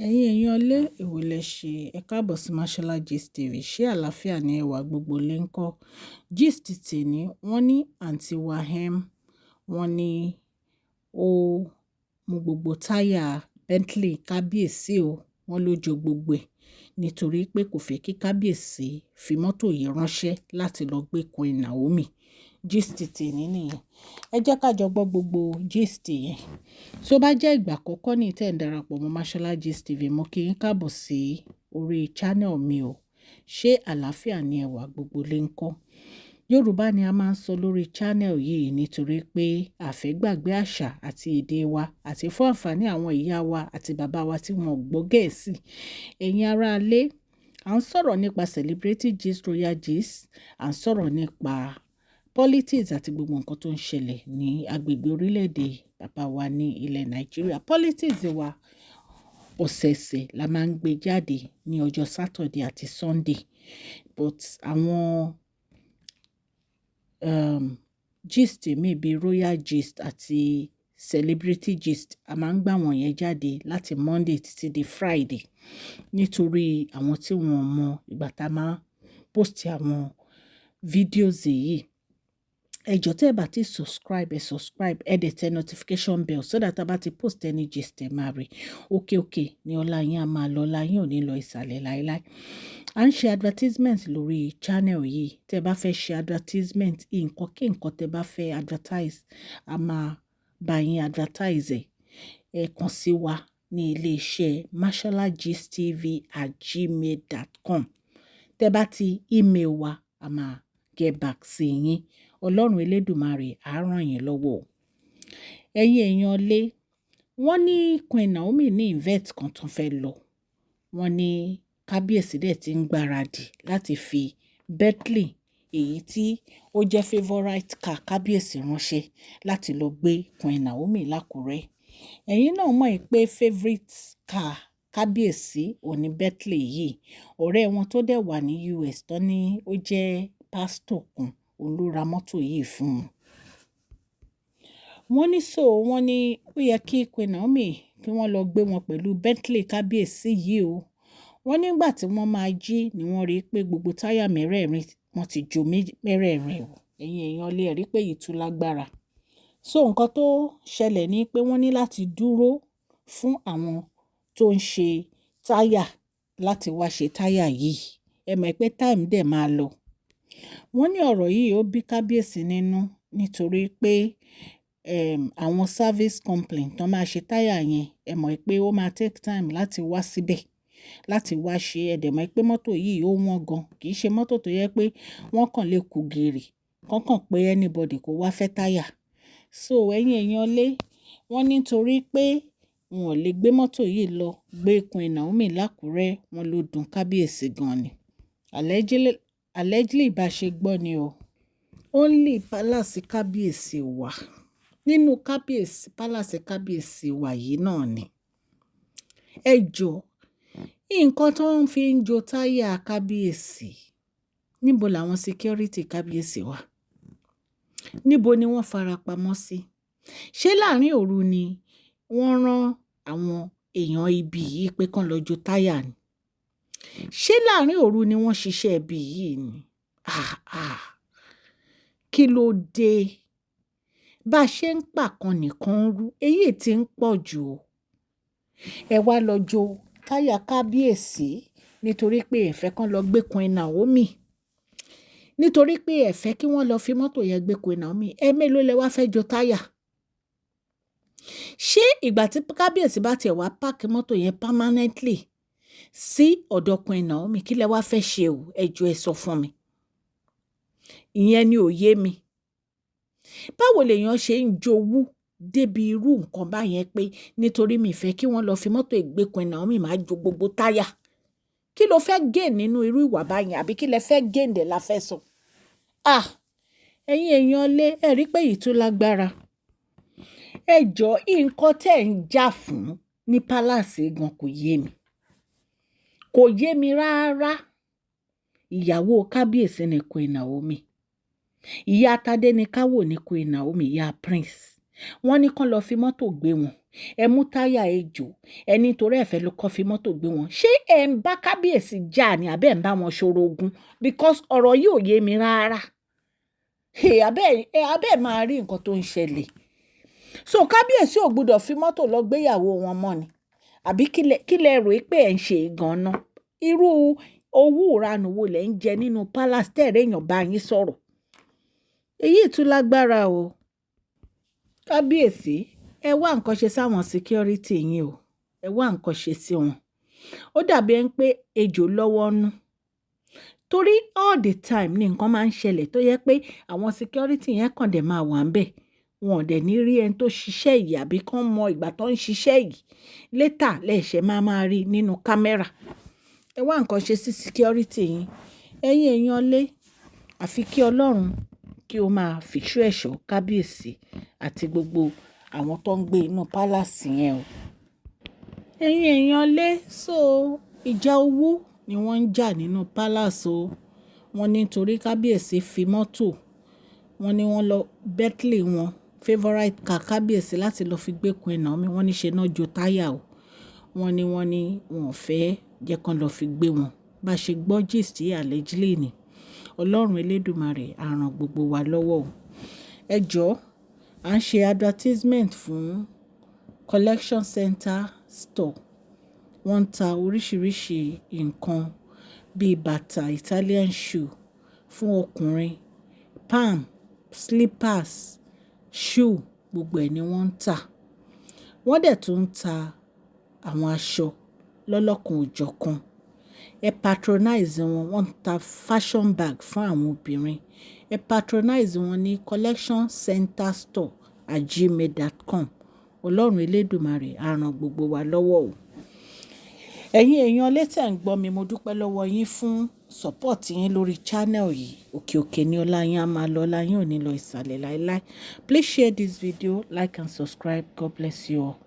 Ẹ̀yin èèyàn lé, èwo lẹ ṣe? Ẹ káàbọ̀ sí Mashola Gist TV. Ṣé àlàáfíà ni ẹwà gbogbo lè ń kọ́? Gist tèní, wọ́n ní àǹtí Wahem, wọ́n ní ó mú gbogbo táyà Bentley kábíyèsí o, wọ́n ló jó gbogbo ẹ̀ nítorí pé kò fẹ́ kí kábíyèsí fi mọ́tò yìí ránṣẹ́ láti lọ gbé Queen Naomi. Gist tèní nìyẹn. Ẹ jẹ́ ká jọ gbọ́ gbogbo gist yẹn. Tó bá jẹ́ ìgbà àkọ́kọ́ ní tẹ́ ń darapọ̀ mọ́ Mashola Gist TV, mo kí yín káàbọ̀ sí orí channel mi o. Ṣé àlàáfíà ni ẹwà gbogbo lè ń kọ́? Yorùbá ni a máa ń sọ lórí channel yìí nítorí pé a fẹ́ gbàgbé àṣà àti èdè wa àti fún àǹfààní àwọn ìyá wa àti bàbá wa tí wọ́n gbọ́ Gẹ̀ẹ́sì. Ẹ̀yin ará ilé, à ń sọ̀rọ̀ nípa celebrity gist, royal gist, à ń sọ̀rọ̀ nípa politics àti gbogbo nǹkan tó ń ṣẹlẹ̀ ní agbègbè orílẹ̀-èdè bàbá wa ní ilẹ̀ Nàìjíríà. Politics wa, ọ̀sẹ̀ẹ̀sẹ̀ la máa ń gbé jáde ní ọjọ́ Saturday àti Sunday. But àwọn gist mi bíi royal gist àti celebrity gist, a máa ń gbà wọ́n yẹn jáde láti Monday títí di Friday nítorí àwọn tí wọ́n mọ ìgbà tá a máa post àwọn videos yìí. Ẹ jọ̀ọ́, tẹ́ ẹ bá ti subscribe, ẹ subscribe, ẹ dẹ̀ tẹ notification bell so that a bá ti post any gist, ẹ máa rí. Òkè òkè ní ọlá yín á máa lọ, ọlá yín ò ní lọ ìsàlẹ̀ láéláé. À ń ṣe advertisement lórí channel yìí. Tẹ́ ẹ bá fẹ́ ṣe advertisement, nǹkan kí nǹkan tẹ́ bá fẹ́ advertise, a máa bá yín advertise ẹ̀. Ẹ kàn sí wa ní ilé iṣẹ́ masholagistv@gmail.com. Tẹ́ bá ti email wa, a máa get back sí yín. Ọlọ́run Elédùmarè á ràn yín lọ́wọ́. Ẹ̀yin èèyàn lé, wọ́n ní Queen Naomi ní event kan tó fẹ́ lọ. Wọ́n ní kábíyèsí dẹ̀ ti ń gbáradì láti fi Bentley, èyí tí ó jẹ́ favourite car kábíyèsí, ránṣẹ́ láti lọ gbé Queen Naomi l'Ákúrẹ́. Ẹ̀yin náà mọ̀ pé favourite car kábíyèsí òní Bentley yìí. Ọ̀rẹ́ wọn tó dẹ̀ wà ní US tó ní ó jẹ́ pásítọ̀ kan, òun ló ra mọ́tò yìí fún un. Wọ́n ní so wọ́n ní ó yẹ kí Queen Naomi kí wọ́n lọ gbé wọn pẹ̀lú Bentley kábíyèsí yìí o. Wọ́n nígbà tí wọ́n máa jí ni wọ́n rí i pé gbogbo táyà mẹ́rẹ̀ẹ̀rin, wọ́n ti jó mẹ́rẹ̀ẹ̀rin o. Ẹ̀yin èèyàn lè rí pé èyí tún lágbára. So nǹkan tó ṣẹlẹ̀ ni pé wọ́n ní láti dúró fún àwọn tó ń ṣe táyà láti wá ṣe táyà yìí. Ẹ mọ̀ pé time dẹ̀ máa lọ. Wọ́n ní ọ̀rọ̀ yìí ó bí kábíyèsí nínú nítorí pé àwọn service company tó máa ṣe táyà yẹn, ẹ mọ̀ pé ó máa take time láti wá síbẹ̀ láti wá ṣe. Ẹ dẹ̀ mọ̀ pé mọ́tò yìí ó wọ́n gan. Kì í ṣe mọ́tò tó yẹ pé wọ́n kàn lè kú gìrì, kàn kàn pé anybody kó wá fẹ́ táyà. So ẹ̀yin èèyàn lé, wọ́n ní torí pé wọn ò lè gbé mọ́tò yìí lọ gbé Queen Naomi l'Ákúrẹ́, wọ́n ló dùn kábíyèsí gan ni. Allegedly, allegedly bá ṣe gbọ́ ni o. Only palace kábíyèsí wa. Nínú kábíyèsí, palace kábíyèsí wa yìí náà ni. Ẹ jọ, nǹkan tó ń fi ń jó táyà kábíyèsí, níbo làwọn security kábíyèsí wà? Níbo ni wọ́n fara pamọ́ sí? Ṣé láàárín òru ni wọ́n rán àwọn èèyàn ibi yìí pé kán lọ jó táyà ni? Ṣé láàárín òru ni wọ́n ṣiṣẹ́ ibi yìí ni? Ah, ah. Kí ló dé? Bá ṣe ń pàkan nìkan ń rú, èyí tí ń pọ̀ jù o. Ẹ wá lọ jó táyà kábíyèsí nítorí pé ẹ fẹ́ kán lọ gbé Queen Naomi. Nítorí pé ẹ fẹ́ kí wọ́n lọ fi mọ́tò yẹn gbé Queen Naomi. Ẹ mélòó lẹ wá fẹ́ jó táyà? Ṣé ìgbà tí kábíyèsí bá tiẹ̀ wá park mọ́tò yẹn permanently sí ọ̀dọ̀ Queen Naomi, kí lẹ wá fẹ́ ṣe o? Ẹ jọ̀ọ́, ẹ sọ fún mi. Ìyẹn ni ò yé mi. Báwo lèèyàn ṣe ń jowú débi irú nǹkan báyẹn pé nítorí mi fẹ́ kí wọ́n lọ fi mọ́tò gbé Queen Naomi, máa jó gbogbo táyà? Kí ló fẹ́ gain nínú irú ìwà báyẹn? Àbí kí lẹ fẹ́ gain dẹ̀ la fẹ́ sọ? Ah! Ẹ̀yin èèyàn lé, ẹ rí pé èyí tó lágbára. Ẹ jọ, nǹkan tẹ́ ń jà fún ní palace gan kò yé mi. Kò yé mi rárá. Ìyàwó kábíyèsí ni Queen Naomi. Ìyá Tádé ni káwò ní Queen Naomi, ìyá Prince. Wọ́n ní kán lọ fi mọ́tò gbé wọn. Ẹ mú táyà ejò ẹ nítorí ẹ fẹ́ ló kọ́ fi mọ́tò gbé wọn. Ṣé ẹ ń bá kábíyèsí jà ní abẹ́ ń bá wọn ṣorogún? Because ọ̀rọ̀ yìí ò yé mi rárá. Abẹ́ máa rí nǹkan tó ń ṣẹlẹ̀. So kábíyèsí ò gbúdọ̀ fi mọ́tò lọ gbéyàwó wọn mọ́ ni? Àbí kí lẹ rò pé ẹ̀ ń ṣe gan-an? Irú owó ìranù wo lẹ̀ ń jẹ nínú palace tẹ́ẹ̀rẹ́ èèyàn bá yín sọ̀rọ̀? Èyí tún lágbára o. Kábíyèsí, ẹ wá nǹkan ṣe sáwọn security yín o. Ẹ wá nǹkan ṣe sí wọn. Ó dàbí ẹni pé ejò lọ́wọ́ nú, torí all the time ní nǹkan máa ń ṣẹlẹ̀ tó yẹ pé àwọn security yẹn kàn dẹ̀ máa wà ń bẹ̀, wọn ò dẹ̀ ní rí ẹni tó ṣiṣẹ́ yìí àbí kán mọ ìgbà tó ń ṣiṣẹ́ yìí. Later lẹ́ẹ̀ṣẹ̀ máa máa rí nínú camera. Ẹ wá nǹkan ṣe sí security yín. Ẹ̀yin èèyàn lé, àfi kí Ọlọ́run kí ó máa fìṣọ́ ẹ̀ṣọ́ kábíyèsí àti gbogbo àwọn tó ń gbé inú palace yẹn o. Ẹ̀yin èèyàn lé, so ìjà owó ni wọ́n ń jà nínú palace o. Wọ́n ní nítorí kábíyèsí fi mọ́tò, wọ́n ní wọ́n lọ Bentley wọn, favourite car kábíyèsí, láti lọ fi gbé Queen Naomi. Wọ́n ní ṣe náà jó táyà o. Wọ́n ní wọn ò fẹ́ jẹ́ kán lọ fi gbé wọn. Bá ṣe gbọ́ gist yìí, allegedly ni. Ọlọ́run Elédùmarè á ràn gbogbo wa lọ́wọ́ o. Ẹ jọ̀ọ́, à ń ṣe advertisement fún Collection Center Store. Wọ́n ń ta oríṣiríṣi nǹkan bíi bàtà Italian shoe fún ọkùnrin, palm, slippers, shoe, gbogbo ẹ̀ ni wọ́n ń tà. Wọ́n dẹ̀ tún ń ta àwọn aṣọ lọ́lọ́kan òjọ̀kan. Ẹ patronize wọn. Wọ́n ń ta fashion bag fún àwọn obìnrin. Ẹ patronize wọn ní collectioncenterstore@gmail.com. Ọlọ́run Elédùmarè á ràn gbogbo wa lọ́wọ́ o. Ẹ̀yin èèyàn létẹ̀ ń gbọ́ mi, mo dúpẹ́ lọ́wọ́ yín fún support yín lórí channel yìí. Òkè òkè ni ọlá yín á máa lọ, ọlá yín ò ní lọ ìsàlẹ̀ láéláé. Please share this video, like and subscribe. God bless you all.